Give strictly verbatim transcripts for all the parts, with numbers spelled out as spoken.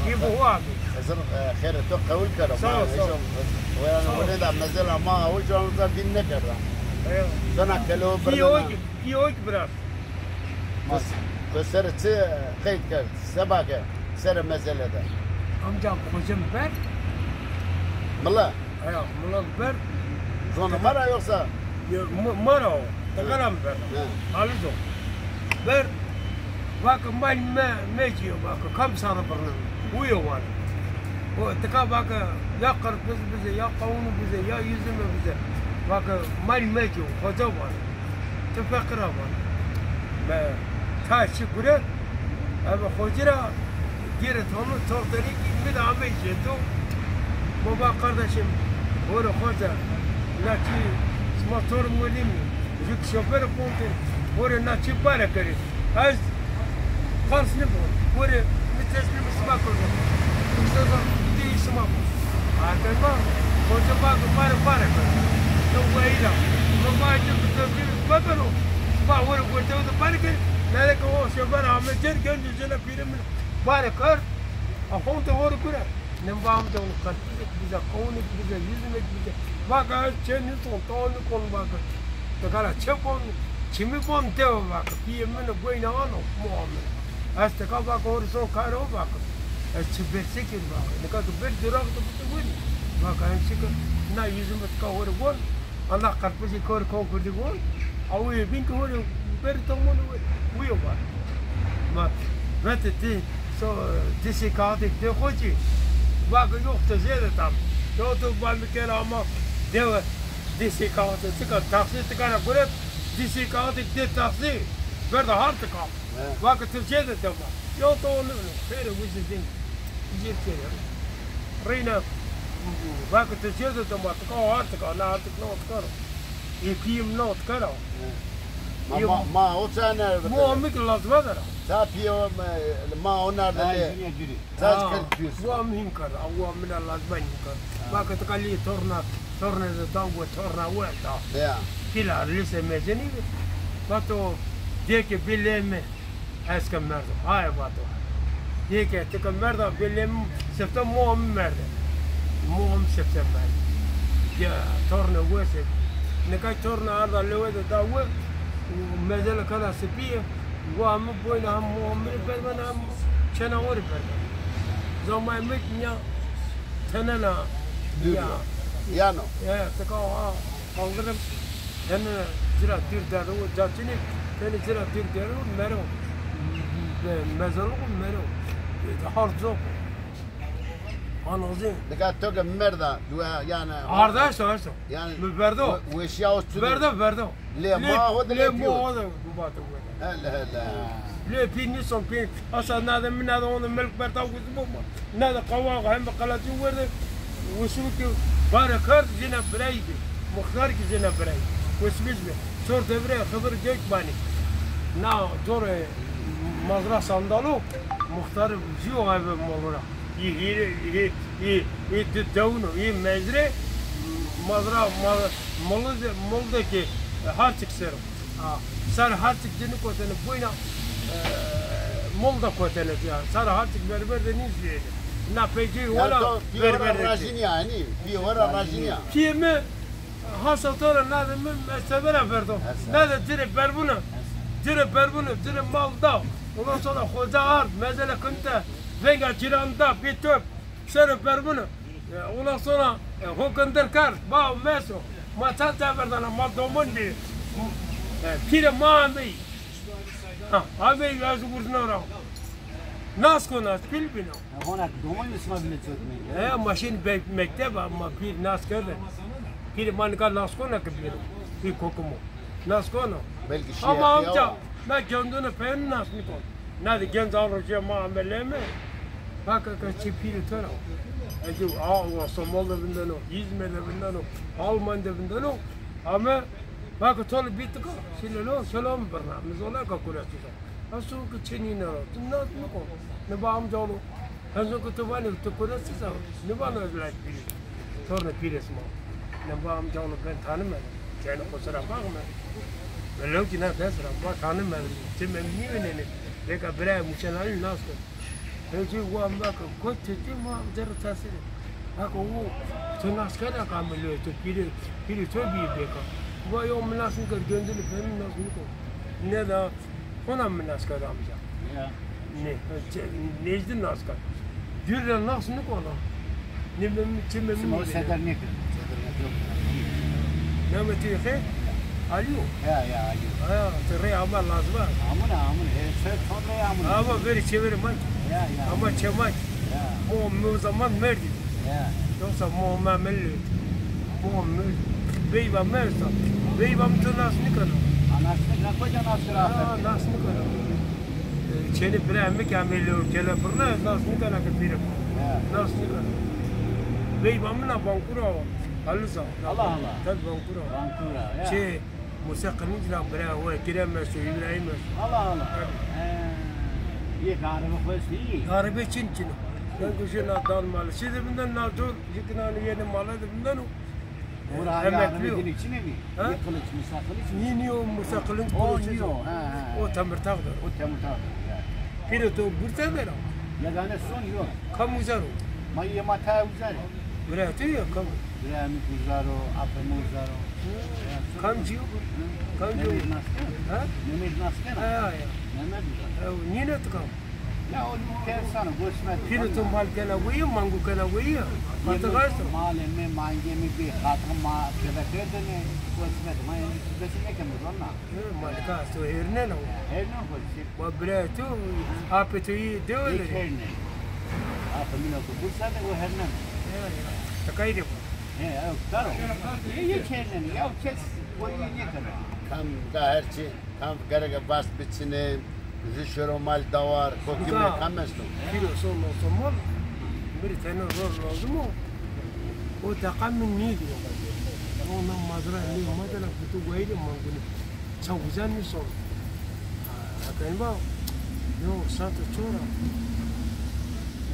Kî bu abi? Hizir, e, xêrê to qewil kero. Sağ ol, sağ ol. Wera nê da mezela ma awic, wan da vîn nêkerda. Eyvallah. Zona kelo birnena. Pî o ki, pî o ki biraz. Bes, bes serê çi qeyd kerd? Seba ke serê mezele de. Amca xocim ber. Mila? Aya, mila ber. Zonê ma ra yoksa? Ya, ma, ma ra o. Teqera mi ber. He. Halis o. Ber. Vake mal me, mecîyo vake. Kam sare birneno. Uyo vano. O tika vake ya qirpiz bize, ya qawunu bize, ya yüzüme bize. Vake mal mecîyo, xoca vano. Ti feqîr a vano. Me ta çi gure, eve xocî ra gêre tonu torterî kî mi de amey jeto. Baba kardeşim, hore xoca, na çi sima tor mordî mi, jük şoför ponte, hore na çi bare kerî. Ez qans nîbo, hore mi teslim sima kerdo. Îşte di sima bo. Ardema, xoca ba, bare, bare kerdo. No weyra, no ba, mi teslim sima kerdo. Ba hore gurte de bare kerî. Nere ke o şoför ame cer, genco jena pîre min bare kerd. A honte hore gure. Nim va amca onu kartizek bize, kavunêk bize, yüzümek bize. Vake ez çê nîson, tawa nîkon vake. Tika ra çê kon, çimî kon dewe vake. Pîyê min goyna ano, moa min. Ez tika vake hori son kare o vake. Ez çi berse kir vake. Nika tu ber duraq tu bitu vin. Vake en çi ke na yüzüme tika hori gon. Allah qerpizî kor kon kurdî gon. Awî bin ki hori ber tamon wîyo var. Ma vete ti so dişê kağıtêk de xocî. Vake yok tu zêde tam. Yo tu va mi kera ama dewe dişê kağıtê tika taksî tika ra guret dişê kağıtêk de taksî. Berda har tika. He. Vake tu zêde dema. Yo to onu xêre wizi din. Jêr kere. Reyna, vake tu zêde dema tika artık, ana artık ne tika ro. Ê pîyê mi no tika ra. He. Ma, ma, ma o ça nerde? Mo mi ki lazma dera. Ça pîyê ma, ma o nerde? Ha, lê. Jünya cürü. Ça kerd pîyê? Wa mi hîn kerd, wa mi na lazma hîn kerd. Ha. Vake tika lê torna, torna de dango, torna welda. Ya. Pîla lise mezenî. Vato dê ke bê lê mi. Ez ke merdo, haye vato. Dê ke ti ke merda, belê mi sifte, moa mi merde. Moa mi sifte merde. Ya, torne wese. Nika torne arda lewe de da we, û mezele kena sipîye, wa mi boyna hem moa mi ri berben hem çena o ri berben. Zamay mi ya tenena ya. Yano. Ya, tika ha. Kaldırım. Tene cira tîr derdo, caçinî, tene cira tîr derdo, mero. Be-, mezarlık mero. E, hard zor. Anozî. Nika to ke merda, dua, yani. Arda esto, esto. Yani, mi berdo. We-, weşiya o çudur. Berdo, berdo. Lê, lê ma ho de lê, lê pîyo. Ma ho de, bu batı bu. Hele hele. Lê pî nîson pî. Asa nade mi nade onu milk berda kuzum olma. Nade qawa hem qalatî werde. Wesû ki bare kerd, jina birayî bi. Muxtar ki jina birayî. Wesmîz bi. Sor devre Xizir Gökbani. Na zor mazra sandalo. Muxtar jîyo eve molura. Î hîrê, î, î, î di dewno, î mezre, mazra, ma-, molu de, mol de ki, e, harçik sero. Ha, ser harçik cini kotene boyna, e, mol da kotene ya. Ser harçik berber de nîzîyene. Na peycî wala berber de. Rajin yani, bir wala rajin ya. Pîyê mi, hasa to ra nade mi, mi severa verdo. Nade dire berbuna, dire berbuna, dire mal da. Ondan sonra xoca ard, mezele kinte, venga ciran da, bir töp, sere berbuna. E, ondan sonra, e, ho kindir kerd, ba meso, ma ça ça verdana, ma domon di. E, pîre ma amey. Ha, amey, ez vurna ra. Nas kona, pîl bîno. Hona domon mi sima bîne çotme. E, ma şin be-, mekteb, ma pîr nas kerde. Pîr ma nika nas kona ki bîro. Pîr kokumo. Nas kono. Belki şey. Ama amca, na kendini pen nas mi kon. Na de genc al roje ma amele mi. Bak ka çi pîr tera. Edi a, o Somali de vindeno, İzmir de vindeno, Alman de vindeno. Ama bak tol bitika. Şilelo, selam birna. Mizola ka kurasisa. Ez to ki çinîne ra, tu nas niko. Niba amca oğlu. Ez o ki tu vanî, tu kure siz a? Niba na ez laj pîrî. Torne pîrê sima. Niba amca oğlu ben tanımadım. Seni kusura bakma. Velev ki na dest ra, ba tanımadım. Ti me nîvînenî. Beka biraya muçelanî nas kir. Hecî wa mi vake, kot titî ma zerre tesîrî. Vake o, to nas kena ka mi lo, to pîrê, pîrê to bîyî bêka. Wa yo mi nas nikero, göndelî fehmî nas nikero. Ne da, ona mi nas kero amca. Ya. Ne, ce-, nêzdî nas kero. Dûr ra nas nikona. Ne mi, çi mi. Sima o seder nêkir. Seder nêkir. Namê to yê xêr? Alî yo? Ya, ya, Alî yo. Ha, ti rê ama lazim a. Amune, amune. E, ser çond rê amune. Ama verê çeverê ma. Ya, ya. Ama çê ma. Ya. Mo, mo zaman merdî. Ya. Yoksa mo ma milli. Mo mi, veyva mi esta. Veyva mi to nas nikena. Ha, nas nikena, koca nas kena? Ha, nas nikena. E, çênê birayê mi ke amê lewê kele birna, nas nikena ke pîrê xo. Ya. Nas nikena. Veyva mi na Bankura o. Haliza. Allah Allah. Tabi Bankura. Bankura, ya. Çê Musa Kılınç ra bira, o Ekrem esto, İbrahim esto. Allah Allah. Tabii. He. Yê arebe xo esto, iyi. Arebe çin çin o. Ben kuşu na dan malı. Siz de bundan na zor, yıkınan yeni malı da bundan o. Ora arebe çin mi? Ha? Yê Kılınç, Musa Kılınç mı? Ni, ni o Musa Kılınç. O, ni o, ha, ha. O Temirtağ'dır. O Temirtağ'dır, ya. Pîrê to Bursa der a? Yegane son yo. Kam uza ro? Ma yê ma ta uza rê. Bira to ya kam? Bira mi uza ro, apê mi uza ro. Kamcî yo? Kamcî yo? Mehmet nas kena? Ha? Mehmet nas kena? Ha, ya. Mehmet uza. Ha, nîne ti kam? Ya o kersan o, gosmet. Pîrê to mal kena weyî, mangu kena weyî. Qatix esto? Malê mi, mangê mi bî, qatix ma keve kerdene, gosmet. Ma besinê keme rona. He, malika, to hêrnena o. Hêrnen xo, şi. Wa bira to, apê to yê dewe de. Hêrnen. Apê mi na ku Bursa de, o hêrnen. He, ya. Takay de bu. He, ew karo. Yê hêrnen, ya kes o yê nêkeno. Kam da her çi, kam gereke bas biçine, ju şoro mal dawar, kokime kam esto. Pîro so no so mal, biri tene rol lazim o. O deqa mi nêdîyo. O na mazra nê ma de la kutu wayîrê mangune. Ça uza nêson. Ha, ha, ben ba, yo, sato çor a.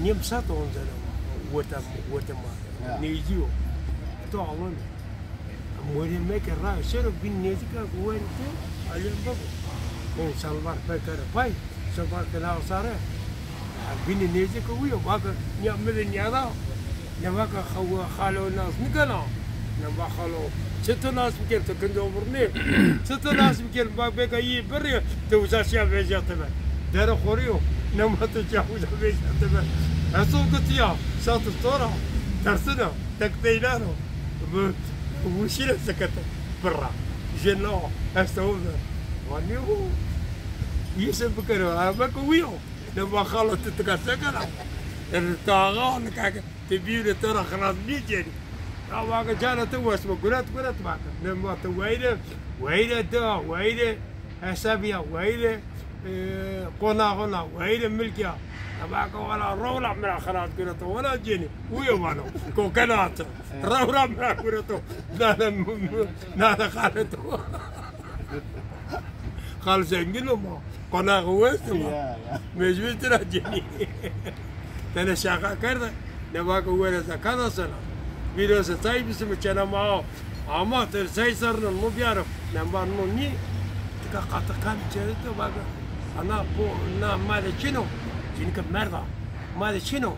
Nêm sato onzena ma, weta, weta ma. Ya. Nêzdî yo. To alone. Morê meke ra sero bin nêzdîka guwerî to, alem babo. Ben salvar pekere pay, salvar kena sare. Binê nêzdîka uyo, vake, nîya mi de nîya da. Ne vake, xalo nas nikena. Ne va xalo, çi to nas biker, to kindo vurnê. Çi to nas biker, va beka yî birrî, to uza şiya vejya tebe. Dere xorî yo, ne ma to şiya uza vejya tebe. Eson kutiya, şato sora, tersine, tek peynano. Bu, bu şire sekete, birra. Jeno, esto ver. Vaniyo, yise bikero, ama ko uyo. Ne va xalo ti tika se kena? Eri to axa o, nika ke ti bîyûne to ra xilas nîcenî. Ya vake cana ti wes bo, guret guret vake. Ne va ti weyre, weyre da, weyre hesabîya, weyre, e, qonaxona, weyre milkîya. Ya vake wela rewla mi ra xilas gureto, wela cenî. Uyo vano, kokena ato. Rewra mi ra gureto. Nane, nane xaleto. Xal zengin o ma. Qonaxê wes o ma. Ya, ya. Mecbur tira cenî. Tene şaqa kerde. Ne vake were zekada sena. Bîro se çay bisime çena ma. Ama ti çay sernon, mi biyaro. Ne va no nî. Tika qatix kam çerito vake. Ana po na male çino. Çinike merda. Male çino.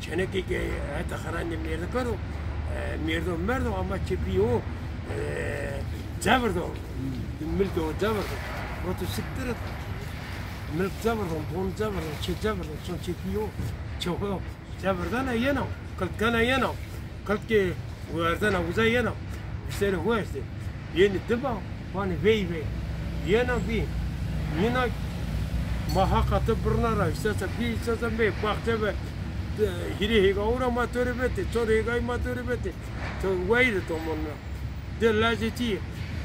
Çeneke ke heta xirandê mêrde kero. E, mêrdo merdo ama çepî o. E, cevir do. Milk o cevir do. Rotu siktir et. Milk cevir do, bon cevir do, çê cevir do, çon çepî o. Çê xo. Cevir dana yena, kilt kena yena. Kilt ke werdena uza yena. Vîserê xo estê. Yenî diba, vanê vey vey. Yena bî. Nîna ma haqa ti birna ra, îstesa bî, îstesa bê. Baxçe ve, hîrê hêgawû ra ma to rê vetê, çor hêgayî ma to rê vetê. To wayîrê to monna. De lajê ti yê.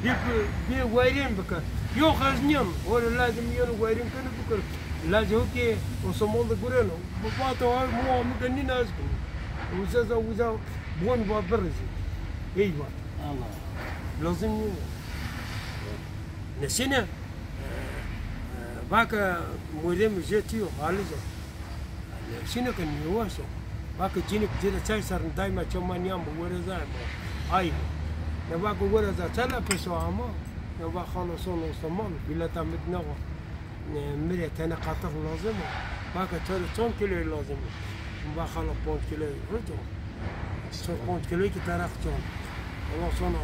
Bê, bê wayîrên bike. Yo xeznîyan. Hore lajê mi yeno wayîrên keno bikero. Lajê ho ke Osmanlı gureno. Vato ha, mo mi ke nîna ez kî. Uza za uza bon va birizî. Eyva. Allah. Lazim nîyo. Nesine? E, e, vake mordemê jê tîyo, Halizo. Nesine ke nîyo so. Vake cinîk ci rê çay serno, dayma çê ma nîyan bi, wereza ma. Ay. Ne vake wereza ça la peso ama. Ne va xalo sono Osmanlı, bîleta mi di newa. E, mi rê tene qatix lazim o. Vake to rê çond kîloyî lazim o? Va xalo, ponc kîloyî rind o. To ponc kîloyî kî derek çond. Ondan sonra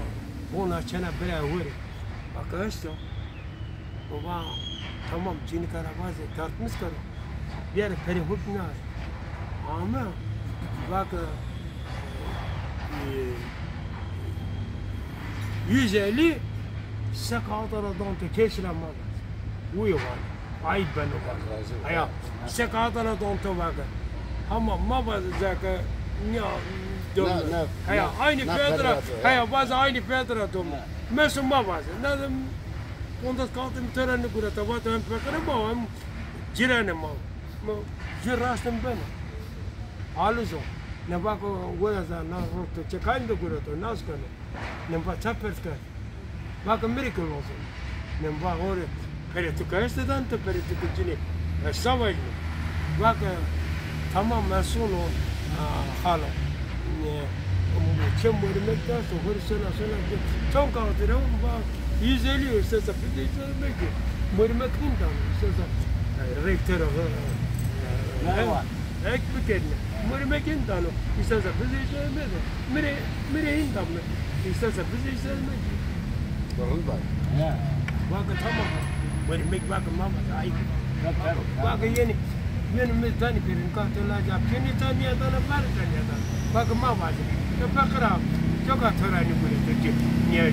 bona çena bira hurê. Vake esto. Va tamam, cinîke ra vaze, tartmış kero. Biyarê perê hukmî nayê. Ame, vake, e, yüz elli, se kağıt ra donto, kesî ra mavazê. Uyo vano. Ayıp beno vano. Heya, se kağıt ra donto vake. Ama mavazê zeke, ya, dönme. Heya, aynı fiyat ra, heya, vaze aynı fiyat ra dönme. Mesu mavazê. Ne de, onda kağıtê mi to ra nêgureta, vato hem feqîre ma, hem cirene ma. Ma jü raştê mi beno. Aliz o. Ne vake, waya za na roto çekayn de gureto, nas keno. Ne va ça pers kerd. Vake mi rê kî lazim. Ne va hore, perê tu ke estê dan, tu perê tu ke cinî. E, savaş mi? Vake tamam, ez sono, a, xalo. E, çem morimek de esto, hore sena sena. Çond kağıt ra? Va yüz elli, îstesa bizê îstesa mekî. Morimek hîn dano, îstesa, e, rektör, e, e, ek bikerîne. Morimek hîn dano, îstesa bizê îstesa mekî. Mi rê, mi rê hîn dame. Îstesa bizê îstesa mekî. Doğru bak. Vake tamam. Morimek vake mama, ayıp. Vake yenî, yenî mi tanî pêrin ka to laca pênî tanîya dana, bar tanîya dana. Vake mavaze. To feqîr a, coka to ra nêgureto ci, nîya.